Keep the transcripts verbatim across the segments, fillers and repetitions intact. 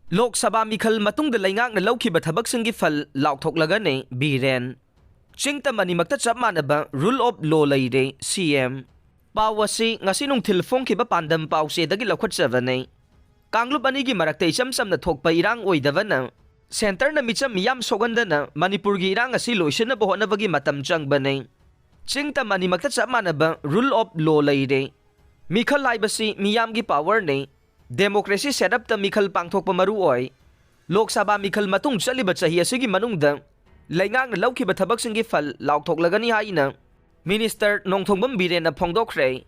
ꯂꯣꯛ ꯁꯚꯥ ꯃꯤꯈꯜ ꯃꯇꯨꯡꯗ ꯂꯩꯉꯥꯛꯅ ꯂꯧꯈꯤꯕ ꯊꯕꯛꯁꯤꯡꯒꯤ ꯐꯜ ꯂꯥꯎꯊꯣꯛꯂꯒꯅꯤ ꯕꯤꯔꯦꯟ꯫ ꯆꯤꯡ ꯇꯝ ꯑꯅꯤꯃꯛꯇ ꯆꯞ ꯃꯥꯟꯅꯕ rule of law ꯂꯩꯔꯦ ꯁꯤ ꯑꯦꯝ꯫ ꯄꯥꯎ ꯑꯁꯤ ꯉꯁꯤ ꯅꯨꯡꯊꯤꯜ ꯐꯣꯡꯈꯤꯕ ꯄꯥꯟꯗꯝ ꯄꯥꯎꯆꯦꯗꯒꯤ ꯂꯧꯈꯠꯆꯕꯅꯤ꯫ ꯀꯥꯡꯂꯨꯞ ꯑꯅꯤꯒꯤ ꯃꯔꯛꯇ ꯏꯆꯝ ꯆꯝꯅ ꯊꯣꯛꯄ ꯏꯔꯥꯡ ꯑꯣꯏꯗꯕꯅ ꯁꯦꯟꯇꯔꯅ ꯃꯤꯆꯝ ꯃꯤꯌꯥꯝ ꯁꯣꯛꯍꯟꯗꯅ ꯃꯅꯤꯄꯨꯔꯒꯤ ꯏꯔꯥꯡ ꯑꯁꯤ ꯂꯣꯏꯁꯤꯟꯅꯕ ꯍꯣꯠꯅꯕꯒꯤ ꯃꯇꯝ ꯆꯪꯕꯅꯤ꯫ ꯆꯤꯡ ꯇꯝ ꯑꯅꯤꯃꯛꯇ ꯆꯞ ꯃꯥꯟꯅꯕ rule of law ꯂꯩꯔꯦ꯫ ꯃꯤꯈꯜ ꯍꯥꯏꯕꯁꯤ ꯃꯤꯌꯥꯝꯒꯤ powerꯅꯤ꯫ Democracy setupꯇ ꯃꯤꯈꯜ ꯄꯥꯡꯊꯣꯛꯄ ꯃꯔꯨ ꯑꯣꯏ꯫ ꯂꯣꯛ ꯁꯚꯥ ꯃꯤꯈꯜ ꯃꯇꯨꯡ ꯆꯠꯂꯤꯕ ꯆꯍꯤ ꯑꯁꯤꯒꯤ ꯃꯅꯨꯡꯗ ꯂꯩꯉꯥꯛꯅ ꯂꯧꯈꯤꯕ ꯊꯕꯛꯁꯤꯡꯒꯤ ꯐꯜ ꯂꯥꯎꯊꯣꯛꯂꯒꯅꯤ ꯍꯥꯏꯅ Minister ꯅꯣꯡꯊꯣꯝꯕꯝ ꯕꯤꯔꯦꯟꯅ ꯐꯣꯡꯗꯣꯛꯈ꯭ꯔꯦ꯫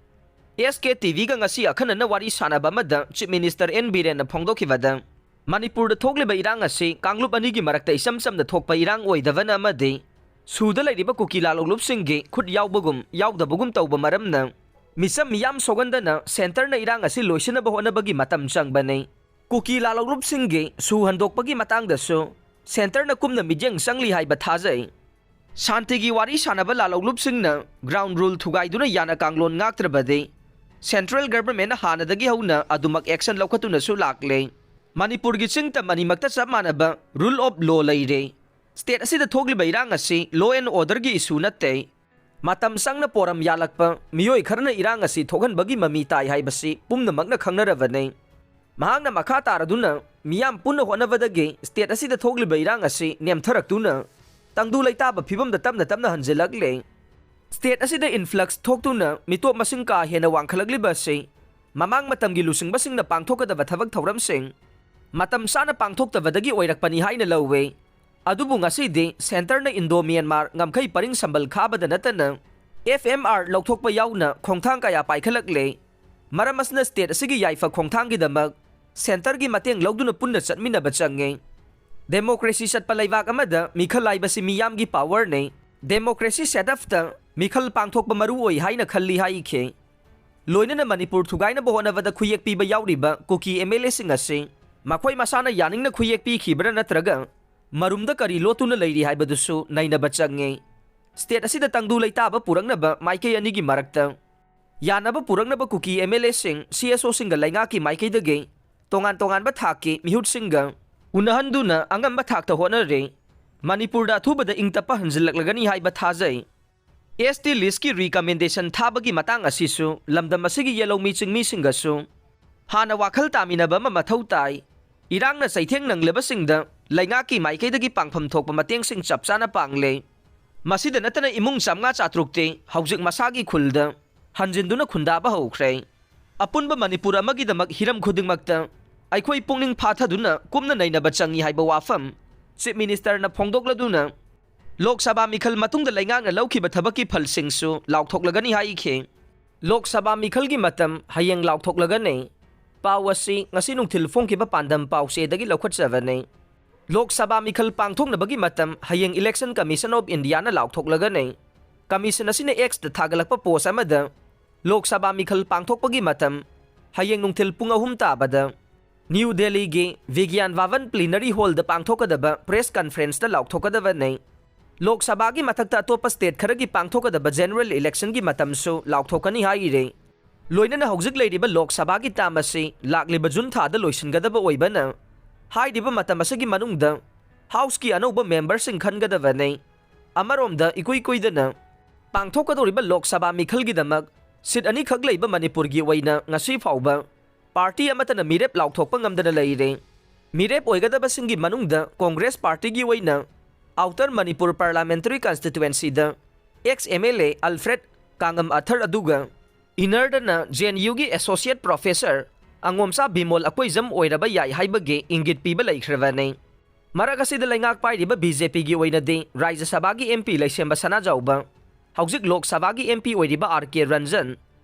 ꯑꯦꯁ ꯀꯦ ꯇꯤ ꯚꯤꯒ ꯉꯁꯤ ꯑꯈꯟꯅꯅ ꯋꯥꯔꯤ ꯁꯥꯟꯅꯕ ꯑꯃꯗ Chief Minister ꯑꯦꯟ ꯕꯤꯔꯦꯟꯅ ꯐꯣꯡꯗꯣꯛꯈꯤꯕꯗ, ꯃꯅꯤꯄꯨꯔꯗ ꯊꯣꯛꯂꯤꯕ ꯏꯔꯥꯡ ꯑꯁꯤ ꯀꯥꯡꯂꯨꯞ ꯑꯅꯤꯒꯤ ꯃꯔꯛꯇ ꯏꯆꯝ ꯆꯝꯅ ꯊꯣꯛꯄ ꯏꯔꯥꯡ ꯑꯣꯏꯗꯕꯅ ꯑꯃꯗꯤ ꯁꯨꯗ ꯂꯩꯔꯤꯕ ꯀꯨꯀꯤ ꯂꯥꯂꯣꯡꯂꯨꯞꯁꯤꯡꯒꯤ ꯈꯨꯠ ꯌꯥꯎꯕꯒꯨꯝ ꯌꯥꯎꯗꯕꯒꯨꯝ ꯇꯧꯕ ꯃꯔꯝꯅ ꯃꯤꯆꯝ ꯃꯤꯌꯥꯝ ꯁꯣꯛꯍꯟꯗꯅ ꯁꯦꯟꯇꯔꯅ ꯏꯔꯥꯡ ꯑꯁꯤ ꯂꯣꯏꯁꯤꯟꯅꯕ ꯍꯣꯠꯅꯕꯒꯤ ꯃꯇꯝ ꯆꯪꯕꯅꯤ꯫ ꯀꯨꯀꯤ ꯂꯥꯂꯣꯡꯂꯨꯞꯁꯤꯡꯒꯤ ꯁꯨ ꯍꯟꯗꯣꯛꯄꯒꯤ ꯃꯇꯥꯡꯗꯁꯨ ꯁꯦꯟꯇꯔꯅ ꯀꯨꯞꯅ ꯃꯤꯠꯌꯦꯡ ꯆꯪꯂꯤ ꯍꯥꯏꯕ ꯊꯥꯖꯩ꯫ ꯁꯥꯟꯇꯤꯒꯤ ꯋꯥꯔꯤ ꯁꯥꯟꯅꯕ ꯂꯥꯂꯣꯡꯂꯨꯞꯁꯤꯡꯅ ground rule ꯊꯨꯒꯥꯏꯗꯨꯅ ꯌꯥꯅ ꯀꯥꯡꯂꯣꯟ ꯉꯥꯛꯇ꯭ꯔꯕꯗꯤ Central Governmentꯅ ꯍꯥꯟꯅꯗꯒꯤ ꯍꯧꯅ ꯑꯗꯨꯃꯛ action ꯂꯧꯈꯠꯇꯨꯅꯁꯨ ꯂꯥꯛꯂꯦ꯫ ꯃꯅꯤꯄꯨꯔꯒꯤ ꯆꯤꯡ ꯇꯝ ꯑꯅꯤꯃꯛꯇ ꯆꯞ ꯃꯥꯟꯅꯕ rule of law ꯂꯩꯔꯦ꯫ State ꯑꯁꯤꯗ ꯊꯣꯛꯂꯤꯕ ꯏꯔꯥꯡ ꯑꯁꯤ law and orderꯒꯤ issue ꯅꯠꯇꯦ꯫ ꯃꯇꯝ ꯆꯪꯅ ꯄꯣꯔꯝ ꯌꯥꯜꯂꯛꯄ ꯃꯤꯑꯣꯏ ꯈꯔꯅ ꯏꯔꯥꯡ ꯑꯁꯤ ꯊꯣꯛꯍꯟꯕꯒꯤ ꯃꯃꯤ ꯇꯥꯏ ꯍꯥꯏꯕꯁꯤ ꯄꯨꯝꯅꯃꯛꯅ ꯈꯪꯅꯔꯕꯅꯤ꯫ ꯃꯍꯥꯛꯅ ꯃꯈꯥ ꯇꯥꯔꯗꯨꯅ ꯃꯤꯌꯥꯝ ꯄꯨꯟꯅ ꯍꯣꯠꯅꯕꯗꯒꯤ state ꯑꯁꯤꯗ ꯊꯣꯛꯂꯤꯕ ꯏꯔꯥꯡ ꯑꯁꯤ ꯅꯦꯝꯊꯔꯛꯇꯨꯅ ꯇꯪꯗꯨ ꯂꯩꯇꯥꯕ ꯐꯤꯕꯝꯗ ꯇꯞꯅ ꯇꯞꯅ ꯍꯟꯖꯤꯜꯂꯛꯂꯦ꯫ State ꯑꯁꯤꯗ influx ꯊꯣꯛꯇꯨꯅ ꯃꯤꯇꯣꯞ ꯃꯁꯤꯡ ꯀꯥ ꯍꯦꯟꯅ ꯋꯥꯡꯈꯠꯂꯛꯂꯤꯕ ꯑꯁꯤ ꯃꯃꯥꯡ ꯃꯇꯝꯒꯤ ꯂꯨꯆꯤꯡꯕꯁꯤꯡꯅ ꯄꯥꯡꯊꯣꯛꯀꯗꯕ ꯊꯕꯛ ꯊꯧꯔꯝꯁꯤꯡ ꯃꯇꯝ ꯆꯥꯅ ꯄꯥꯡꯊꯣꯛꯇꯕꯗꯒꯤ ꯑꯣꯏꯔꯛꯄꯅꯤ ꯍꯥꯏꯅ ꯂꯧꯏ꯫ ꯑꯗꯨꯕꯨ ꯉꯁꯤꯗꯤ ꯁꯦꯟꯇꯔꯅ ꯏꯟꯗꯣ ꯃ꯭ꯌꯥꯟꯃꯥꯔ ꯉꯝꯈꯩ ꯄꯔꯤꯡ ꯁꯝꯕꯜ ꯈꯥꯕꯗ ꯅꯠꯇꯅ ꯑꯦꯐ ꯑꯦꯝ ꯑꯥꯔ ꯂꯧꯊꯣꯛꯄ ꯌꯥꯎꯅ ꯈꯣꯡꯊꯥꯡ ꯀꯌꯥ ꯄꯥꯏꯈꯠꯂꯛꯂꯦ꯫ ꯃꯔꯝ ꯑꯁꯤꯅ state ꯑꯁꯤꯒꯤ ꯌꯥꯏꯐ ꯈꯣꯡꯊꯥꯡꯒꯤꯗꯃꯛ ꯁꯦꯟꯇꯔꯒꯤ ꯃꯇꯦꯡ ꯂꯧꯗꯨꯅ ꯄꯨꯟꯅ ꯆꯠꯃꯤꯟꯅꯕ ꯆꯪꯉꯦ꯫ Democracy ꯆꯠꯄ ꯂꯩꯕꯥꯛ ꯑꯃꯗ ꯃꯤꯈꯜ ꯍꯥꯏꯕꯁꯤ ꯃꯤꯌꯥꯝꯒꯤ powerꯅꯤ꯫ Democracy setupꯇ ꯃꯤꯈꯜ ꯄꯥꯡꯊꯣꯛꯄ ꯃꯔꯨ ꯑꯣꯏ ꯍꯥꯏꯅ ꯈꯜꯂꯤ ꯍꯥꯏꯈꯤ꯫ ꯂꯣꯏꯅꯅ ꯃꯅꯤꯄꯨꯔ ꯊꯨꯒꯥꯏꯅꯕ ꯍꯣꯠꯅꯕꯗ ꯈꯨꯌꯦꯛ ꯄꯤꯕ ꯌꯥꯎꯔꯤꯕ ꯀꯨꯀꯤ ꯑꯦꯝ ꯑꯦꯜ ꯑꯦꯁꯤꯡ ꯑꯁꯤ ꯃꯈꯣꯏ ꯃꯁꯥꯅ ꯌꯥꯅꯤꯡꯅ ꯈꯨꯌꯦꯛ ꯄꯤꯈꯤꯕ꯭ꯔꯥ ꯅꯠꯇ꯭ꯔꯒ ꯃꯔꯨꯝꯗ ꯀꯔꯤ ꯂꯣꯠꯇꯨꯅ ꯂꯩꯔꯤ ꯍꯥꯏꯕꯗꯨꯁꯨ ꯅꯩꯅꯕ ꯆꯪꯉꯤ꯫ State ꯑꯁꯤꯗ ꯇꯪꯗꯨ ꯂꯩꯇꯥꯕ ꯄꯨꯔꯛꯅꯕ ꯃꯥꯏꯀꯩ ꯑꯅꯤꯒꯤ ꯃꯔꯛꯇ ꯌꯥꯅꯕ ꯄꯨꯔꯛꯅꯕ ꯀꯨꯀꯤ ꯑꯦꯝ ꯑꯦꯜ ꯑꯦꯁꯤꯡ, ꯁꯤ ꯑꯦꯁ ꯑꯣꯁꯤꯡꯒ ꯂꯩꯉꯥꯛꯀꯤ ꯃꯥꯏꯀꯩꯗꯒꯤ ꯇꯣꯉꯥꯟ ꯇꯣꯉꯥꯟꯕ ꯊꯥꯛꯀꯤ ꯃꯤꯍꯨꯠꯁꯤꯡꯒ ꯎꯅꯍꯟꯗꯨꯅ ꯑꯉꯝꯕ ꯊꯥꯛꯇ ꯍꯣꯠꯅꯔꯦ꯫ ꯃꯅꯤꯄꯨꯔꯗ ꯑꯊꯨꯕꯗ ꯏꯪ ꯇꯞꯄ ꯍꯟꯖꯤꯜꯂꯛꯂꯒꯅꯤ ꯍꯥꯏꯕ ꯊꯥꯖꯩ꯫ ꯑꯦꯁ ꯇꯤ ꯂꯤꯁꯀꯤ ꯔꯤꯀꯃꯦꯟꯗꯦꯁꯟ ꯊꯥꯕꯒꯤ ꯃꯇꯥꯡ ꯑꯁꯤꯁꯨ ꯂꯝꯗꯝ ꯑꯁꯤꯒꯤ ꯌꯦꯜꯍꯧꯃꯤ ꯆꯤꯡꯃꯤꯁꯤꯡꯒꯁꯨ ꯍꯥꯟꯅ ꯋꯥꯈꯜ ꯇꯥꯃꯤꯟꯅꯕ ꯑꯃ ꯃꯊꯧ ꯇꯥꯏ꯫ ꯏꯔꯥꯡꯅ ꯆꯩꯊꯦꯡ ꯅꯪꯂꯕꯁꯤꯡꯗ ꯂꯩꯉꯥꯛꯀꯤ ꯃꯥꯏꯀꯩꯗꯒꯤ ꯄꯥꯡꯐꯝ ꯊꯣꯛꯄ ꯃꯇꯦꯡꯁꯤꯡ ꯆꯞ ꯆꯥꯅ ꯄꯥꯡꯂꯦ꯫ ꯃꯁꯤꯗ ꯅꯠꯇꯅ ꯏꯃꯨꯡ ꯆꯥꯝꯃꯉꯥ ꯆꯥꯇ꯭ꯔꯨꯛꯇꯤ ꯍꯧꯖꯤꯛ ꯃꯁꯥꯒꯤ ꯈꯨꯜꯗ ꯍꯟꯖꯤꯟꯗꯨꯅ ꯈꯨꯟꯗꯥꯕ ꯍꯧꯈ꯭ꯔꯦ꯫ ꯑꯄꯨꯟꯕ ꯃꯅꯤꯄꯨꯔ ꯑꯃꯒꯤꯗꯃꯛ ꯍꯤꯔꯝ ꯈꯨꯗꯤꯡꯃꯛꯇ ꯑꯩꯈꯣꯏ ꯄꯨꯛꯅꯤꯡ ꯐꯥꯊꯗꯨꯅ ꯀꯨꯞꯅ ꯅꯩꯅꯕ ꯆꯪꯏ ꯍꯥꯏꯕ ꯋꯥꯐꯝ ꯆꯤꯐ ꯃꯤꯅꯤꯁꯇꯔꯅ ꯐꯣꯡꯗꯣꯛꯂꯗꯨꯅ ꯂꯣꯛ ꯁꯚꯥ ꯃꯤꯈꯜ ꯃꯇꯨꯡꯗ ꯂꯩꯉꯥꯛꯅ ꯂꯧꯈꯤꯕ ꯊꯕꯛꯀꯤ ꯐꯜꯁꯤꯡꯁꯨ ꯂꯥꯎꯊꯣꯛꯂꯒꯅꯤ ꯍꯥꯏꯈꯤ꯫ ꯂꯣꯛ ꯁꯚꯥ ꯃꯤꯈꯜꯒꯤ ꯃꯇꯝ ꯍꯌꯦꯡ ꯂꯥꯎꯊꯣꯛꯂꯒꯅꯤ꯫ ꯄꯥꯎ ꯑꯁꯤ ꯉꯁꯤ ꯅꯨꯡꯊꯤꯜ ꯐꯣꯡꯈꯤꯕ ꯄꯥꯟꯗꯝ ꯄꯥꯎꯆꯦꯗꯒꯤ ꯂꯧꯈꯠꯆꯕꯅꯤ꯫ ꯂꯣꯛ ꯁꯚꯥ ꯃꯤꯈꯜ ꯄꯥꯡꯊꯣꯛꯅꯕꯒꯤ ꯃꯇꯝ ꯍꯌꯦꯡ Election Commission of Indiaꯅ ꯂꯥꯎꯊꯣꯛꯂꯒꯅꯤ꯫ ꯀꯃꯤꯁꯟ ꯑꯁꯤꯅ Xꯇ ꯊꯥꯒꯠꯂꯛꯄ ꯄꯣꯁ ꯑꯃꯗ ꯂꯣꯛ ꯁꯚꯥ ꯃꯤꯈꯜ ꯄꯥꯡꯊꯣꯛꯄꯒꯤ ꯃꯇꯝ ꯍꯌꯦꯡ ꯅꯨꯡꯊꯤꯜ ꯄꯨꯡ ꯑꯍꯨꯝ ꯇꯥꯕꯗ ꯅ꯭ꯌꯨ ꯗꯦꯜꯂꯤꯒꯤ ꯕꯤꯒ꯭ꯌꯥꯟ ꯚꯕꯟ ꯄ꯭ꯂꯤꯅꯔꯤ ꯍꯣꯜꯗ ꯄꯥꯡꯊꯣꯛꯀꯗꯕ ꯄ꯭ꯔꯦꯁ ꯀꯟꯐꯔꯦꯟꯁꯇ ꯂꯥꯎꯊꯣꯛꯀꯗꯕꯅꯤ꯫ ꯂꯣꯛ ꯁꯚꯥꯒꯤ ꯃꯊꯛꯇ ꯑꯇꯣꯞꯄ ꯁ꯭ꯇꯦꯠ ꯈꯔꯒꯤ ꯄꯥꯡꯊꯣꯛꯀꯗꯕ ꯖꯦꯅꯔꯦꯜ ꯏꯂꯦꯛꯁꯟꯒꯤ ꯃꯇꯝꯁꯨ ꯂꯥꯎꯊꯣꯛꯀꯅꯤ ꯍꯥꯏꯔꯤ꯫ ꯂꯣꯏꯅꯅ ꯍꯧꯖꯤꯛ ꯂꯩꯔꯤꯕ ꯂꯣꯛ ꯁꯚꯥꯒꯤ ꯇꯥꯝ ꯑꯁꯤ ꯂꯥꯛꯂꯤꯕ ꯖꯨꯟ ꯊꯥꯗ ꯂꯣꯏꯁꯤꯟꯒꯗꯕ ꯑꯣꯏꯕꯅ, ꯍꯥꯏꯔꯤꯕ ꯃꯇꯝ ꯑꯁꯤꯒꯤ ꯃꯅꯨꯡꯗ ꯍꯥꯎꯁꯀꯤ ꯑꯅꯧꯕ ꯃꯦꯝꯕꯔꯁꯤꯡ ꯈꯟꯒꯗꯕꯅꯤ꯫ ꯑꯃꯔꯣꯝꯗ ꯏꯀꯨꯏ ꯀꯨꯏꯗꯅ ꯄꯥꯡꯊꯣꯛꯀꯗꯧꯔꯤꯕ ꯂꯣꯛ ꯁꯚꯥ ꯃꯤꯈꯜꯒꯤꯗꯃꯛ ꯁꯤꯠ ꯑꯅꯤꯈꯛ ꯂꯩꯕ ꯃꯅꯤꯄꯨꯔꯒꯤ ꯑꯣꯏꯅ ꯉꯁꯤ ꯐꯥꯎꯕ ꯄꯥꯔꯇꯤ ꯑꯃꯠꯇꯅ ꯃꯤꯔꯦꯞ ꯂꯥꯎꯊꯣꯛꯄ ꯉꯝꯗꯅ ꯂꯩꯔꯦ꯫ ꯃꯤꯔꯦꯞ ꯑꯣꯏꯒꯗꯕꯁꯤꯡꯒꯤ ꯃꯅꯨꯡꯗ ꯀꯣꯡꯒ꯭ꯔꯦꯁ ꯄꯥꯔꯇꯤꯒꯤ ꯑꯣꯏꯅ ꯑꯥꯎꯇꯔ ꯃꯅꯤꯄꯨꯔ ꯄꯥꯔꯂꯥꯃꯦꯟꯇꯔꯤ ꯀꯟꯁꯇꯤꯇ꯭ꯋꯦꯟꯁꯤꯗ ex M L A Alfred Kanngam Arthur ꯑꯗꯨꯒ ꯏꯅꯔꯗꯅ ꯖꯦ ꯑꯦꯟ ꯌꯨꯒꯤ ꯑꯦꯁꯣꯁꯤꯌꯦꯠ ꯄ꯭ꯔꯣꯐꯦꯁꯔ ꯑꯉꯣꯝꯆꯥ ꯕꯤꯃꯣꯜ ꯑꯀꯣꯏꯖꯝ ꯑꯣꯏꯔꯕ ꯌꯥꯏ ꯍꯥꯏꯕꯒꯤ ꯏꯪꯒꯤꯠ ꯄꯤꯕ ꯂꯩꯈ꯭ꯔꯕꯅꯤ꯫ ꯃꯔꯛ ꯑꯁꯤꯗ ꯂꯩꯉꯥꯛ ꯄꯥꯏꯔꯤꯕ ꯕꯤ ꯖꯦ ꯄꯤꯒꯤ ꯑꯣꯏꯅꯗꯤ ꯔꯥꯖ꯭ꯌ ꯁꯚꯥꯒꯤ ꯑꯦꯝ ꯄꯤ ꯂꯩꯁꯦꯝꯕ ꯁꯅꯥꯖꯥꯎꯕ, ꯍꯧꯖꯤꯛ ꯂꯣꯛ ꯁꯚꯥꯒꯤ ꯑꯦꯝ ꯄꯤ ꯑꯣꯏꯔꯤꯕ ꯑꯥꯔ ꯀꯦ ꯔꯟꯖꯟ,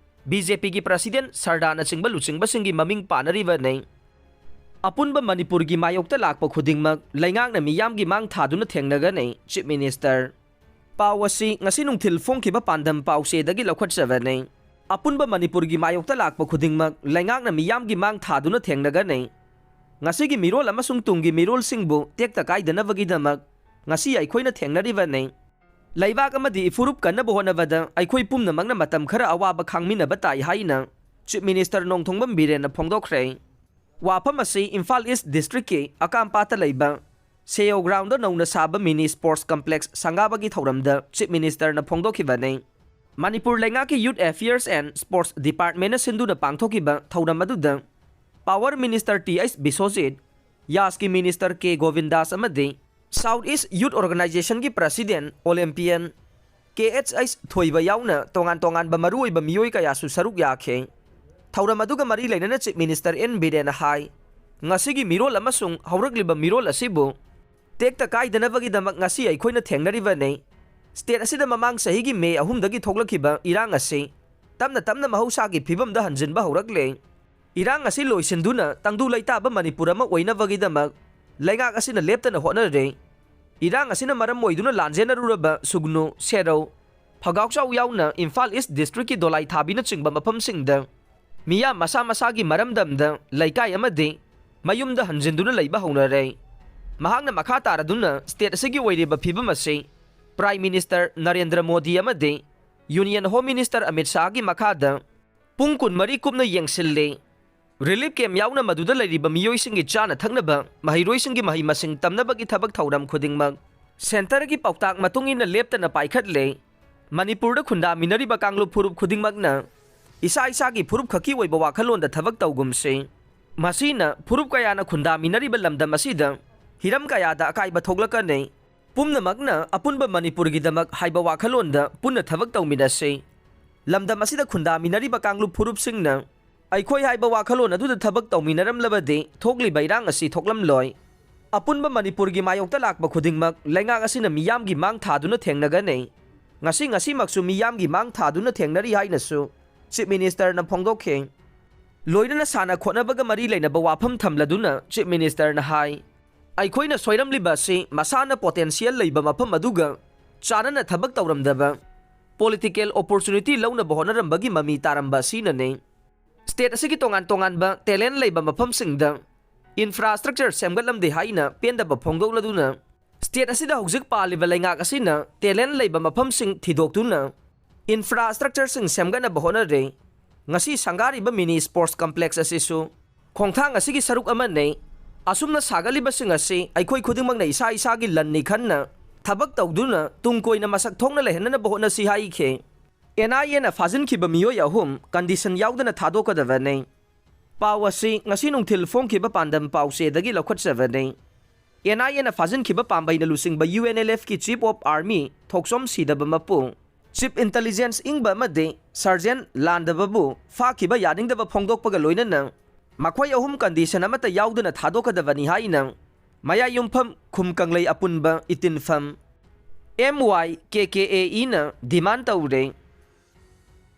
ꯕꯤ ꯖꯦ ꯄꯤꯒꯤ ꯄ꯭ꯔꯁꯤꯗꯦꯟ ꯁꯔꯗꯥꯅꯆꯤꯡꯕ ꯂꯨꯆꯤꯡꯕꯁꯤꯡꯒꯤ ꯃꯃꯤꯡ ꯄꯥꯅꯔꯤꯕꯅꯤ꯫ ꯑꯄꯨꯟꯕ ꯃꯅꯤꯄꯨꯔꯒꯤ ꯃꯥꯌꯣꯛꯇ ꯂꯥꯛꯄ ꯈꯨꯗꯤꯡꯃꯛ ꯂꯩꯉꯥꯛꯅ ꯃꯤꯌꯥꯝꯒꯤ ꯃꯥꯡ ꯊꯥꯗꯨꯅ ꯊꯦꯡꯅꯒꯅꯤ, ꯆꯤꯐ ꯃꯤꯅꯤꯁꯇꯔ꯫ ꯄꯥꯎ ꯑꯁꯤ ꯉꯁꯤ ꯅꯨꯡꯊꯤꯜ ꯐꯣꯡꯈꯤꯕ ꯄꯥꯟꯗꯝ ꯄꯥꯎꯆꯦꯗꯒꯤ ꯂꯧꯈꯠꯆꯕꯅꯤ꯫ ꯑꯄꯨꯟꯕ ꯃꯅꯤꯄꯨꯔꯒꯤ ꯃꯥꯌꯣꯛꯇ ꯂꯥꯛꯄ ꯈꯨꯗꯤꯡꯃꯛ ꯂꯩꯉꯥꯛꯅ ꯃꯤꯌꯥꯝꯒꯤ ꯃꯥꯡ ꯊꯥꯗꯨꯅ ꯊꯦꯡꯅꯒꯅꯤ꯫ ꯉꯁꯤꯒꯤ ꯃꯤꯔꯣꯜ ꯑꯃꯁꯨꯡ ꯇꯨꯡꯒꯤ ꯃꯤꯔꯣꯜꯁꯤꯡꯕꯨ ꯇꯦꯛꯇ ꯀꯥꯏꯗꯅꯕꯒꯤꯗꯃꯛ ꯉꯁꯤ ꯑꯩꯈꯣꯏꯅ ꯊꯦꯡꯅꯔꯤꯕꯅꯤ꯫ ꯂꯩꯕꯥꯛ ꯑꯃꯗꯤ ꯏꯐꯨꯔꯨꯞ ꯀꯟꯅꯕ ꯍꯣꯠꯅꯕꯗ ꯑꯩꯈꯣꯏ ꯄꯨꯝꯅꯃꯛꯅ ꯃꯇꯝ ꯈꯔ ꯑꯋꯥꯕ ꯈꯥꯡꯃꯤꯟꯅꯕ ꯇꯥꯏ ꯍꯥꯏꯅ ꯆꯤꯐ ꯃꯤꯅꯤꯁꯇꯔ ꯅꯣꯡꯊꯣꯝꯕꯝ ꯕꯤꯔꯦꯟꯅ ꯐꯣꯡꯗꯣꯛꯈ꯭ꯔꯦ꯫ ꯋꯥꯐꯝ ꯑꯁꯤ ꯏꯝꯐꯥꯜ ꯏꯁ ꯗꯤꯁꯇ꯭ꯔꯤꯛꯀꯤ ꯑꯀꯥꯝꯄꯥꯠꯇ ꯂꯩꯕ ꯁꯦꯌꯣ ꯒ꯭ꯔꯥꯎꯟꯗ ꯅꯧꯅ ꯁꯥꯕ ꯃꯤꯅꯤ ꯁ꯭ꯄꯣꯔꯠꯁ ꯀꯝꯄ꯭ꯂꯦꯛꯁ ꯁꯪꯒꯥꯕꯒꯤ ꯊꯧꯔꯝꯗ ꯆꯤꯐ ꯃꯤꯅꯤꯁꯇꯔꯅ ꯐꯣꯡꯗꯣꯛꯈꯤꯕꯅꯤ꯫ ꯃꯅꯤꯄꯨꯔ ꯂꯩꯉꯥꯛꯀꯤ ꯌꯨꯠ ꯑꯦꯐꯤꯌꯔꯁ ꯑꯦꯟ ꯁ꯭ꯄꯣꯔꯠꯁ ꯗꯤꯄꯥꯔꯠꯃꯦꯟꯅ ꯁꯤꯟꯗꯨꯅ ꯄꯥꯡꯊꯣꯛꯈꯤꯕ ꯊꯧꯔꯝ ꯑꯗꯨꯗ power minister T H Biswajit, ꯌꯥꯁꯀꯤ ꯃꯤꯅꯤꯁꯇꯔ ꯀꯦ ꯒꯣꯕꯤꯟꯗꯥꯁ ꯑꯃꯗꯤ ꯁꯥꯎꯠ ꯏꯁ ꯌꯨꯠ ꯑꯣꯔꯒꯅꯥꯏꯖꯦꯁꯟꯒꯤ president Olympian K H H Thoiba ꯌꯥꯎꯅ ꯇꯣꯉꯥꯟ ꯇꯣꯉꯥꯟꯕ ꯃꯔꯨꯑꯣꯏꯕ ꯃꯤꯑꯣꯏ ꯀꯌꯥꯁꯨ ꯁꯔꯨꯛ ꯌꯥꯈꯤ꯫ ꯊꯧꯔꯝ ꯑꯗꯨꯒ ꯃꯔꯤ ꯂꯩꯅꯅ ꯆꯤꯐ ꯃꯤꯅꯤꯁꯇꯔ ꯑꯦꯟ ꯕꯤꯔꯦꯟꯅ ꯍꯥꯏ, ꯉꯁꯤꯒꯤ ꯃꯤꯔꯣꯜ ꯑꯃꯁꯨꯡ ꯍꯧꯔꯛꯂꯤꯕ ꯃꯤꯔꯣꯜ ꯑꯁꯤꯕꯨ ꯇꯦꯛꯇ ꯀꯥꯏꯗꯅꯕꯒꯤꯗꯃꯛ ꯉꯁꯤ ꯑꯩꯈꯣꯏꯅ ꯊꯦꯡꯅꯔꯤꯕꯅꯤ꯫ ꯁ꯭ꯇꯦꯠ ꯑꯁꯤꯗ ꯃꯃꯥꯡ ꯆꯍꯤꯒꯤ ꯃꯦ ꯑꯍꯨꯝꯗꯒꯤ ꯊꯣꯛꯂꯛꯈꯤꯕ ꯏꯔꯥꯡ ꯑꯁꯤ ꯇꯞꯅ ꯇꯞꯅ ꯃꯍꯧꯁꯥꯒꯤ ꯐꯤꯕꯝꯗ ꯍꯟꯖꯤꯟꯕ ꯍꯧꯔꯛꯂꯦ꯫ ꯏꯔꯥꯡ ꯑꯁꯤ ꯂꯣꯏꯁꯤꯟꯗꯨꯅ ꯇꯪꯗꯨ ꯂꯩꯇꯥꯕ ꯃꯅꯤꯄꯨꯔ ꯑꯃ ꯑꯣꯏꯅꯕꯒꯤꯗꯃꯛ ꯂꯩꯉꯥꯛ ꯑꯁꯤꯅ ꯂꯦꯞꯇꯅ ꯍꯣꯠꯅꯔꯦ꯫ ꯏꯔꯥꯡ ꯑꯁꯤꯅ ꯃꯔꯝ ꯑꯣꯏꯗꯨꯅ ꯂꯥꯟꯖꯦꯟꯅꯔꯨꯔꯕ ꯁꯨꯒꯅꯨ, ꯁꯦꯔꯧ, ꯐꯒꯥꯎꯆꯥꯎ ꯌꯥꯎꯅ ꯏꯝꯐꯥꯜ ꯏꯁ ꯗꯤꯁꯇ꯭ꯔꯤꯛꯀꯤ ꯗꯣꯂꯥꯏꯊꯥꯕꯤꯅꯆꯤꯡꯕ ꯃꯐꯝꯁꯤꯡꯗ ꯃꯤꯌꯥꯝ ꯃꯁꯥ ꯃꯁꯥꯒꯤ ꯃꯔꯝꯗꯝꯗ ꯂꯩꯀꯥꯏ ꯑꯃꯗꯤ ꯃꯌꯨꯝꯗ ꯍꯟꯖꯤꯟꯗꯨꯅ ꯂꯩꯕ ꯍꯧꯅꯔꯦ꯫ ꯃꯍꯥꯛꯅ ꯃꯈꯥ ꯇꯥꯔꯗꯨꯅ ꯁ꯭ꯇꯦꯠ ꯑꯁꯤꯒꯤ ꯑꯣꯏꯔꯤꯕ ꯐꯤꯕꯝ ꯑꯁꯤ ꯄ꯭ꯔꯥꯏꯝ ꯃꯤꯅꯤꯁꯇꯔ ꯅꯔꯦꯟꯗ꯭ꯔ ꯃꯣꯗꯤ ꯑꯃꯗꯤ ꯌꯨꯅꯤꯌꯟ ꯍꯣꯝ ꯃꯤꯅꯤꯁꯇꯔ ꯑꯃꯤꯠ ꯁꯥꯍꯒꯤ ꯃꯈꯥꯗ ꯄꯨꯡ ꯀꯨꯟꯃꯔꯤ ꯀꯨꯞꯅ ꯌꯦꯡꯁꯤꯜꯂꯤ꯫ ꯔꯤꯂꯤꯐ ꯀꯦꯝꯞ ꯌꯥꯎꯅ ꯃꯗꯨꯗ ꯂꯩꯔꯤꯕ ꯃꯤꯑꯣꯏꯁꯤꯡꯒꯤ ꯆꯥꯅ ꯊꯛꯅꯕ, ꯃꯍꯩꯔꯣꯏꯁꯤꯡꯒꯤ ꯃꯍꯩ ꯃꯁꯤꯡ ꯇꯝꯅꯕꯒꯤ ꯊꯕꯛ ꯊꯧꯔꯝ ꯈꯨꯗꯤꯡꯃꯛ ꯁꯦꯟꯇꯔꯒꯤ ꯄꯥꯎꯇꯥꯛ ꯃꯇꯨꯡ ꯏꯟꯅ ꯂꯦꯞꯇꯅ ꯄꯥꯏꯈꯠꯂꯦ꯫ ꯃꯅꯤꯄꯨꯔꯗ ꯈꯨꯟꯗꯥꯃꯤꯟꯅꯔꯤꯕ ꯀꯥꯡꯂꯨꯞ ꯐꯨꯔꯨꯞ ꯈꯨꯗꯤꯡꯃꯛꯅ ꯏꯁꯥ ꯏꯁꯥꯒꯤ ꯐꯨꯔꯨꯞ ꯈꯛꯀꯤ ꯑꯣꯏꯕ ꯋꯥꯈꯜꯂꯣꯟꯗ ꯊꯕꯛ ꯇꯧꯒꯨꯝꯁꯤ꯫ ꯃꯁꯤꯅ ꯐꯨꯔꯨꯞ ꯀꯌꯥꯅ ꯈꯨꯟꯗꯥꯃꯤꯟꯅꯔꯤꯕ ꯂꯝꯗꯝ ꯑꯁꯤꯗ ꯍꯤꯔꯝ ꯀꯌꯥꯗ ꯑꯀꯥꯏꯕ ꯊꯣꯛꯂꯛꯀꯅꯤ꯫ ꯄꯨꯝꯅꯃꯛꯅ ꯑꯄꯨꯟꯕ ꯃꯅꯤꯄꯨꯔꯒꯤꯗꯃꯛ ꯍꯥꯏꯕ ꯋꯥꯈꯜꯂꯣꯟꯗ ꯄꯨꯟꯅ ꯊꯕꯛ ꯇꯧꯃꯤꯟꯅꯁꯤ꯫ ꯂꯝꯗꯝ ꯑꯁꯤꯗ ꯈꯨꯟꯗꯥꯃꯤꯟꯅꯔꯤꯕ ꯀꯥꯡꯂꯨꯞ ꯐꯨꯔꯨꯞꯁꯤꯡꯅ ꯑꯩꯈꯣꯏ ꯍꯥꯏꯕ ꯋꯥꯈꯜꯂꯣꯟ ꯑꯗꯨꯗ ꯊꯕꯛ ꯇꯧꯃꯤꯟꯅꯔꯝꯂꯕꯗꯤ ꯊꯣꯛꯂꯤꯕ ꯏꯔꯥꯡ ꯑꯁꯤ ꯊꯣꯛꯂꯝꯂꯣꯏ꯫ ꯑꯄꯨꯟꯕ ꯃꯅꯤꯄꯨꯔꯒꯤ ꯃꯥꯌꯣꯛꯇ ꯂꯥꯛꯄ ꯈꯨꯗꯤꯡꯃꯛ ꯂꯩꯉꯥꯛ ꯑꯁꯤꯅ ꯃꯤꯌꯥꯝꯒꯤ ꯃꯥꯡ ꯊꯥꯗꯨꯅ ꯊꯦꯡꯅꯒꯅꯤ꯫ ꯉꯁꯤ ꯉꯁꯤꯃꯛꯁꯨ ꯃꯤꯌꯥꯝꯒꯤ ꯃꯥꯡ ꯊꯥꯗꯨꯅ ꯊꯦꯡꯅꯔꯤ ꯍꯥꯏꯅꯁꯨ ꯆꯤꯐ ꯃꯤꯅꯤꯁꯇꯔꯅ ꯐꯣꯡꯗꯣꯛꯈꯤ꯫ ꯂꯣꯏꯅꯅ ꯁꯥꯟꯅ ꯈꯣꯠꯅꯕꯒ ꯃꯔꯤ ꯂꯩꯅꯕ ꯋꯥꯐꯝ ꯊꯝꯂꯗꯨꯅ ꯆꯤꯐ ꯃꯤꯅꯤꯁꯇꯔꯅ ꯍꯥꯏ, ꯑꯩꯈꯣꯏꯅ ꯁꯣꯏꯔꯝꯂꯤꯕ ꯑꯁꯤ ꯃꯁꯥꯅ ꯄꯣꯇꯦꯟꯁꯤꯌꯦꯜ ꯂꯩꯕ ꯃꯐꯝ ꯑꯗꯨꯒ ꯆꯥꯟꯅꯅ ꯊꯕꯛ ꯇꯧꯔꯝꯗꯕ, ꯄꯣꯂꯤꯇꯤꯀꯦꯜ ꯑꯣꯄꯣꯔꯆꯨꯅꯤꯇꯤ ꯂꯧꯅꯕ ꯍꯣꯠꯅꯔꯝꯕꯒꯤ ꯃꯃꯤ ꯇꯥꯔꯝꯕ ꯑꯁꯤꯅꯅꯤ꯫ ꯁ꯭ꯇꯦꯠ ꯑꯁꯤꯒꯤ ꯇꯣꯉꯥꯟ ꯇꯣꯉꯥꯟꯕ ꯇꯦꯂꯦꯟꯠ ꯂꯩꯕ ꯃꯐꯝꯁꯤꯡꯗ ꯏꯟꯐ꯭ꯔꯥꯁ꯭ꯇ꯭ꯔꯛꯆꯔ ꯁꯦꯝꯒꯠꯂꯝꯗꯦ ꯍꯥꯏꯅ ꯄꯦꯟꯗꯕ ꯐꯣꯡꯗꯣꯛꯂꯗꯨꯅ, ꯁ꯭ꯇꯦꯠ ꯑꯁꯤꯗ ꯍꯧꯖꯤꯛ ꯄꯥꯜꯂꯤꯕ ꯂꯩꯉꯥꯛ ꯑꯁꯤꯅ ꯇꯦꯂꯦꯟꯠ ꯂꯩꯕ ꯃꯐꯝꯁꯤꯡ ꯊꯤꯗꯣꯛꯇꯨꯅ ꯏꯟꯐ꯭ꯔꯥꯁ꯭ꯇ꯭ꯔꯛꯆꯔꯁꯤꯡ ꯁꯦꯝꯒꯠꯅꯕ ꯍꯣꯠꯅꯔꯦ꯫ ꯉꯁꯤ ꯁꯪꯒꯥꯔꯤꯕ ꯃꯤꯅꯤ ꯁ꯭ꯄꯣꯔꯠꯁ ꯀꯝꯄ꯭ꯂꯦꯛꯁ ꯑꯁꯤꯁꯨ ꯈꯣꯡꯊꯥꯡ ꯑꯁꯤꯒꯤ ꯁꯔꯨꯛ ꯑꯃꯅꯤ꯫ ꯑꯁꯨꯝꯅ ꯁꯥꯒꯠꯂꯤꯕꯁꯤꯡ ꯑꯁꯤ ꯑꯩꯈꯣꯏ ꯈꯨꯗꯤꯡꯃꯛꯅ ꯏꯁꯥ ꯏꯁꯥꯒꯤ ꯂꯟꯅꯤ ꯈꯟꯅ ꯊꯕꯛ ꯇꯧꯗꯨꯅ ꯇꯨꯡ ꯀꯣꯏꯅ ꯃꯁꯛ ꯊꯣꯛꯅ ꯂꯩꯍꯟꯅꯅꯕ ꯍꯣꯠꯅꯁꯤ ꯍꯥꯏꯈꯤ꯫ ꯑꯦꯟ ꯑꯥꯏ ꯑꯦꯅ ꯐꯥꯖꯤꯟꯈꯤꯕ ꯃꯤꯑꯣꯏ ꯑꯍꯨꯝ ꯀꯟꯗꯤꯁꯟ ꯌꯥꯎꯗꯅ ꯊꯥꯗꯣꯛꯀꯗꯕꯅꯤ꯫ ꯄꯥꯎ ꯑꯁꯤ ꯉꯁꯤ ꯅꯨꯡꯊꯤꯜ ꯐꯣꯡꯈꯤꯕ ꯄꯥꯟꯗꯝ ꯄꯥꯎꯆꯦꯗꯒꯤ ꯂꯧꯈꯠꯆꯕꯅꯤ꯫ ꯑꯦꯟ ꯑꯥꯏ ꯑꯦꯅ ꯐꯥꯖꯤꯟꯈꯤꯕ ꯄꯥꯝꯕꯩꯅ ꯂꯨꯆꯤꯡꯕ ꯌꯨ ꯑꯦꯟ ꯑꯦꯜ ꯑꯦꯐꯀꯤ ꯆꯤꯐ ꯑꯣꯐ ꯑꯥꯔꯃꯤ ꯊꯣꯛꯆꯣꯝ ꯁꯤꯗꯕ ꯃꯄꯨ, ꯆꯤꯐ ꯏꯟꯇꯦꯂꯤꯖꯦꯟꯁ ꯏꯪꯕ ꯑꯃꯗꯤ ꯁꯔꯖꯦꯟ ꯂꯥꯟꯗꯕꯕꯨ ꯐꯥꯈꯤꯕ ꯌꯥꯅꯤꯡꯗꯕ ꯐꯣꯡꯗꯣꯛꯄꯒ ꯂꯣꯏꯅꯅ ꯃꯈꯣꯏ ꯑꯍꯨꯝ ꯀꯟꯗꯤꯁꯟ ꯑꯃꯠꯇ ꯌꯥꯎꯗꯅ ꯊꯥꯗꯣꯛꯀꯗꯕꯅꯤ ꯍꯥꯏꯅ ꯃꯌꯥꯏ ꯌꯨꯝꯐꯝ ꯈꯨꯝ ꯀꯪꯂꯩ ꯑꯄꯨꯟꯕ ꯏꯇꯤꯟꯐꯝ, M Y K K A ꯏꯅ ꯗꯤꯃꯥꯟ ꯇꯧꯔꯦ꯫